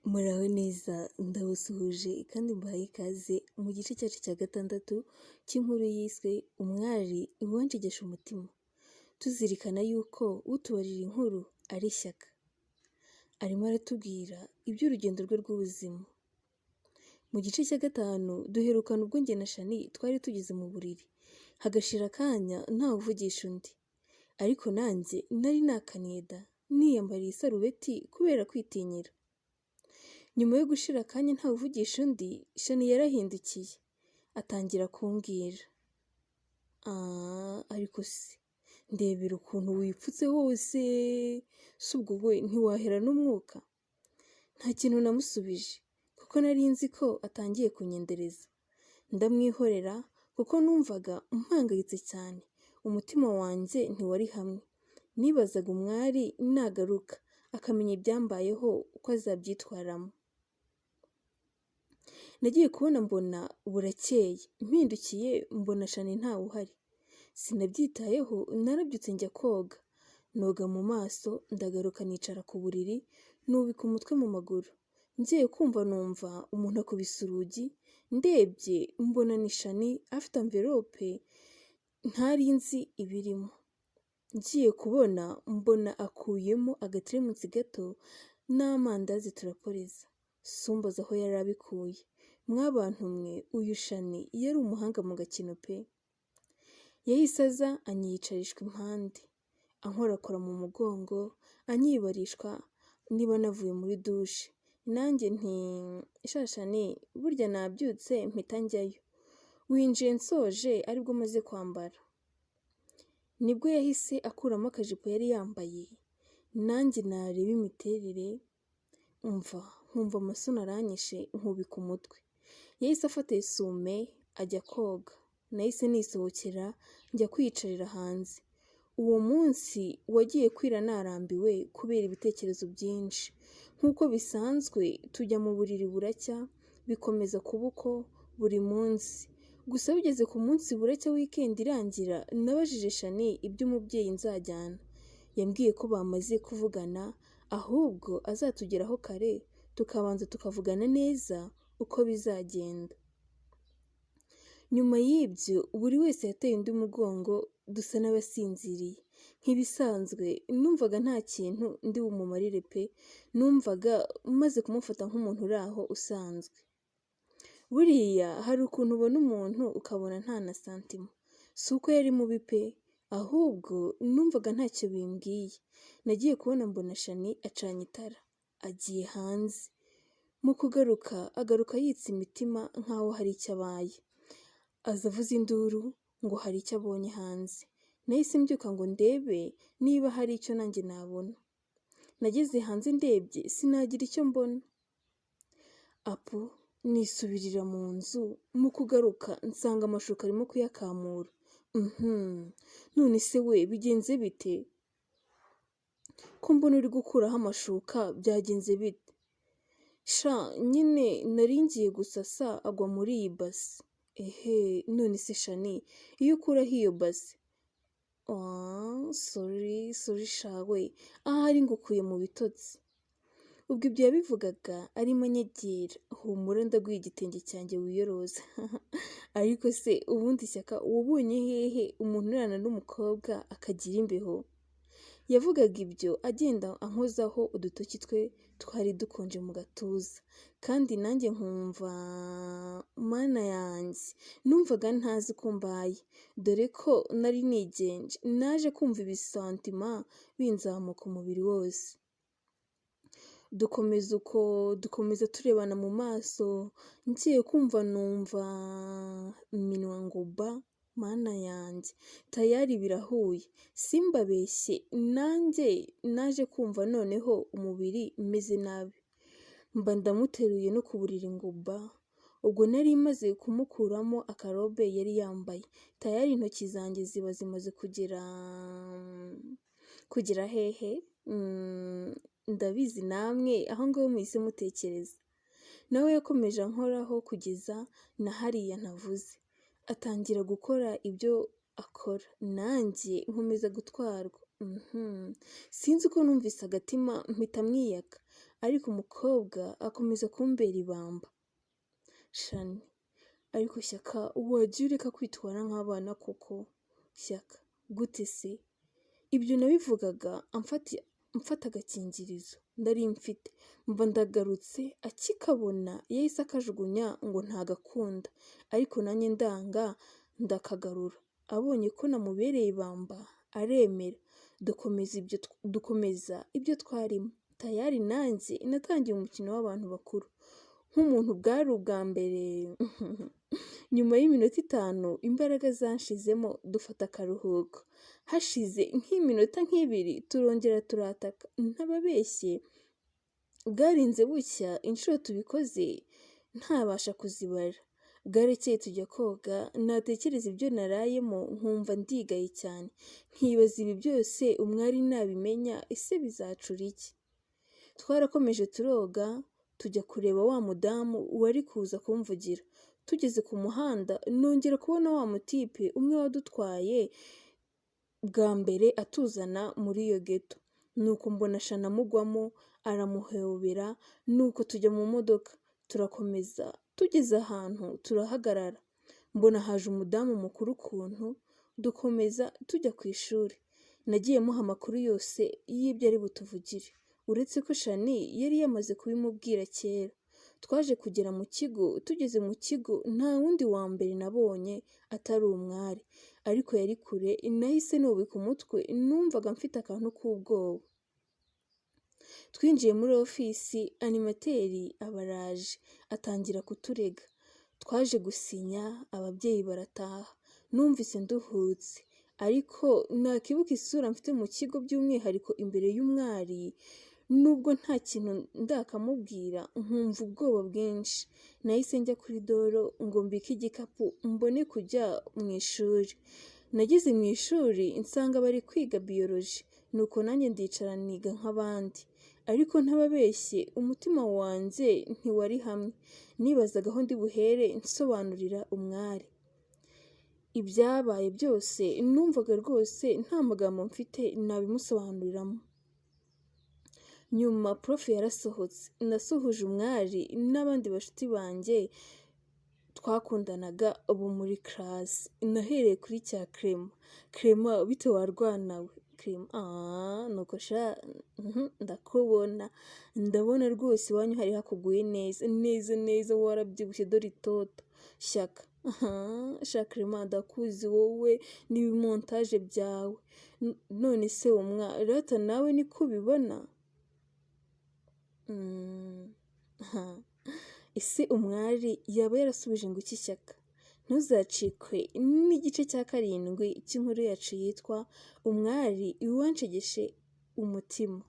Muraho neza, ndabasuhuje kandi mbahaye ikaze mu gice cyacu cya gatandatu cy'inkuru yiswe "Umwari Uwanshegesha Umutima", tuzirikana yuko utubarira inkuru ari Shyaka. Arimo aratubwira iby'urugendo rwe rw'ubuzima. Mu gice cya gatanu duherukana ubwo njye na Shani twari tugeze mu buriri, hagashira akanya ntawe uvugisha undi. Ariko nanjye nari nakaniye da, niyambariye isarubeti kubera kwitinyira. Nyuma yo gushira akanya ntawe uvugisha undi, Shani yarahindukiye atangira kumbwira. "Ah, ariko se ndebera ukuntu wipfutse hose, si ubwo we ntiwahera n'umwuka?" Nta kintu namusubije kuko nari nzi ko atangiye kunyendereza. Ndamwihorera kuko numvaga mpangayitse cyane, umutima wanjye ntiwari hamwe. Nibazaga umwari nagaruka akamenya ibyambayeho uko azabyitwaramo. Nagiye kubona mbona burakeye, mpindukiye mbona Shani ntawe uhari. Sinabyitayeho, narabyutse njya koga, noga mu maso, ndagaruka nicara ku buriri, nubika umutwe mu maguru. Ngiye kumva numva umuntu akubise urugi, ndebye mbona ni Shani afite amverope ntari nzi ibirimo. Ngiye kubona mbona akuyemo agateremusi gato n'amandazi turaporeza. Sumbaza aho yari abikuye. Mwabantu mwe, uyu Shani yari umuhanga mu gakino pe! Yahise aza anyiyicarishwa impande, ankorakora mu mugongo, anyibarishwa niba navuye muri dushe. Nanjye nti "Sha Shani, burya nabyutse mpita njyayo. Winjiye nsoje aribwo maze kwambara." Nibwo yahise akuramo akajipo yari yambaye, nanjye nareba imiterere, umva nkumva amasoni aranyishe, nkubika umutwe. Yahise afata esume ajya koga. Nahise nisohokera njya kwiyicarira hanze. Uwo munsi wagiye kwira narambiwe kubera ibitekerezo byinshi. Nk'uko bisanzwe tujya mu buriri buracya, bikomeza kuba uko buri munsi. Gusa bigeze ku munsi buracya weekend irangira, nabajije Shani iby'umubyeyi nzajyana. Yambwiye ko bamaze kuvugana, ahubwo azatugeraho kare tukabanza tukavugana neza uko bizagenda. Nyuma y'ibyo buri wese yateye undi mugongo, dusa n'abasinziriye. Nk'ibisanzwe numvaga nta kintu ndi bumumarire pe, numvaga maze kumufata nk'umuntu uri aho usanzwe. Buriya hari ukuntu ubona umuntu ukabona nta na santima. Si uko yari mubi pe, ahubwo numvaga ntacyo bimbwiye. Nagiye kubona mbona Shani acanye itara, agiye hanze. Mu kugaruka agaruka yitsa imitima nk'aho hari icyo abaye. Aza avuza induru ngo hari icyo abonye hanze. Nahise mbyuka ngo ndebe niba hari icyo nanjye nabona. Nageze hanze ndebye sinagira icyo mbona. Apu, nisubirira mu nzu, mu kugaruka nsanga amashuka arimo kuyakamura. None se we bigenze bite? Ko mbona uri gukuraho amashuka, byagenze bite? Sha nyine nari ngiye gusasa agwa muri iyi base. Ehe, none se Shani, iyo ukuraho iyo base? Ah, sorry, sorry shawe, ahari ngukuye mu bitotsi. Ubwo ibyo yabivugaga arimo anyegera, "Humura, ndaguha igitenge cyanjye wiyoroza." Ariko se ubundi Shyaka, wabonye hehe umuntu urarana n'umukobwa akagira imbeho? Yavugaga ibyo agenda ankozaho udutoki twe twari dukonje mu gatuza, kandi nanjye nkumva Mana yanjye, numvaga ntazi uko mbaye, dore ko nari nigenje. Naje kumva ibisantima binzamuka umubiri wose. Dukomeza uko, dukomeza turebana mu maso, ngiye kumva numva iminwa ngo ba, Mana yanjye, tayari birahuye. Simbabeshye, nanjye naje kumva noneho umubiri umeze nabi. Mba ndamuteruye no ku buriri ngo ba. Ubwo nari maze kumukuramo akarobe yari yambaye, tayari intoki zanjye ziba zimaze kugera hehe? Ndabizi namwe aho ngaho muhise mutekereza. Nawe yakomeje ankoraho kugeza na hariya ntavuze. Atangira gukora ibyo akora, nanjye nkomeza gutwarwa. Sinzi uko numvise agatima mpita mwiyaka. Ariko umukobwa akomeza kumbera ibamba. Shani: ariko Shyaka, wagiye ureka kwitwara nk'abana koko? Shyaka: gute se? Ibyo nabivugaga mfata agakingirizo nari mfite, mba ndagarutse. Akikabona yahise akajugunya ngo ntagakunda, ariko nanjye ndanga ndakagarura. Abonye ko namubereye ibamba aremera, dukomeza ibyo twarimo. Tayari nanjye natangiye umukino w'abantu bakuru nk'umuntu bwari ubwa mbere. Nyuma y'iminota 5 imbaraga zanshizemo, dufata akaruhuko. Hashize nk'iminota nk'ibiri turongera turataka. Ntababeshye, bwarinze bucya inshuro tubikoze ntabasha kuzibara. Bwarekeye tujya koga, natekereza ibyo narayemo nkumva ndigaye cyane, nkibaza ibi byose umwari nabimenya ese bizacura iki? Twarakomeje turoga, tujya kureba wa mudamu wari kuza kumvugira. Tugeze ku muhanda nongera kubona wa mutipe umwe wadutwaye bwa mbere atuzana muri iyo geto. Nuko mbona Shana amugwamo aramuhobera, nuko tujya mu modoka turakomeza. Tugeze ahantu turahagarara, mbona haje umudamu mukuru ukuntu, dukomeza tujya ku ishuri. Nagiye muha amakuru yose y'ibyo ari butuvugire, uretse ko Shani yari yamaze kubimubwira kera. Twaje kugera mu kigo, tugeze mu kigo nta wundi wa mbere nabonye atari umwari, ariko yari kure. Nahise nubika umutwe, numvaga mfite akantu k'ubwoba. Twinjiye muri ofisi, animateri aba araje atangira kuturega. Twaje gusinya, ababyeyi barataha. Numvise nduhutse, ariko nakibuka isura mfite mu kigo, by'umwihariko imbere y'umwari, nubwo nta kintu ndakamubwira, nkumva ubwoba bwinshi. Nahise njya kuri doro ngo mbike igikapu mbone kujya mu ishuri. Nageze mu ishuri nsanga bari kwiga biyoloji, nuko nanjye ndicara niga nk'abandi. Ariko ntababeshye, umutima wanjye ntiwari hamwe. Nibazaga aho ndi buhere nsobanurira umwari ibyabaye byose, numvaga rwose nta magambo mfite nabimusobanuriramo. Nyuma prof yarasohotse, nasuhuje umwari n'abandi bashuti banjye twakundanaga bo muri classe. Nahereye kuri cya Clement: Clement, bite warwanawe? Clement: aaa, nuko sha ndakubona, ndabona rwose iwanyu hari hakuguye neza neza neza, warabyibushye dore itoto. Shyaka: sha Clement, ndakuzi wowe n'ibimontaje byawe. None se umwa rata nawe niko ubibona? Ese umwari yaba yarasubije ngo iki Shyaka? Ntuzacikwe n'igice cya 7 cy'inkuru yacu yitwa Umwari Wanshegeshe Umutima.